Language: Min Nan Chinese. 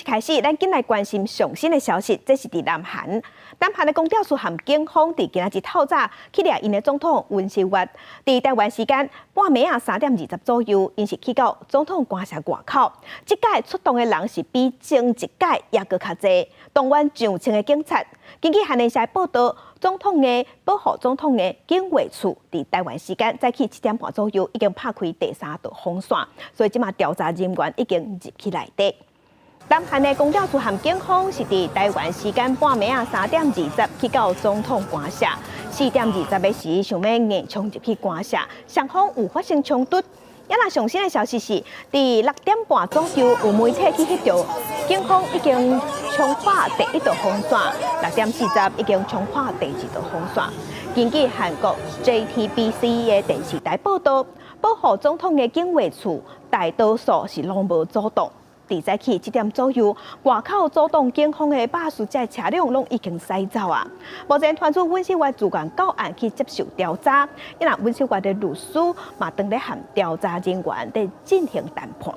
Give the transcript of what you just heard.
開始，咱緊來關心上新的消息，這是佇南韓。南韓的公調處和警方佇今仔日透早去掠𪜶的總統尹錫悅。佇台灣時間半暝仔3點20左右，𪜶是去到總統官舍外口。這擺出動的人是比前一擺猶閣較濟，動員上千个警察。根據韓聯社報道，總統的保護總統的警衛處佇台灣時間早起7點半左右已經拍開第三道防線，所以這馬調查人員已經入去內底。南韓的公調處和警方是佇台灣時間半暝仔3點20去到總統官舍，4點20的時想欲硬衝入去官舍，雙方有發生衝突。啊若上新的消息是，佇6點半左右有媒體去翕著，警方已經衝破第一道防線，6點40已經衝破第二道防線。根據韓國 JTBC 的電視台報道，保護總統的警衛處大多數是攏無阻擋。佇早起7點左右，外口阻擋警方的巴士這車輛攏已經駛走啊！目前傳出尹錫悅自願到案去接受調查，啊若尹錫悅的律師嘛，當咧和調查人員佇進行談判。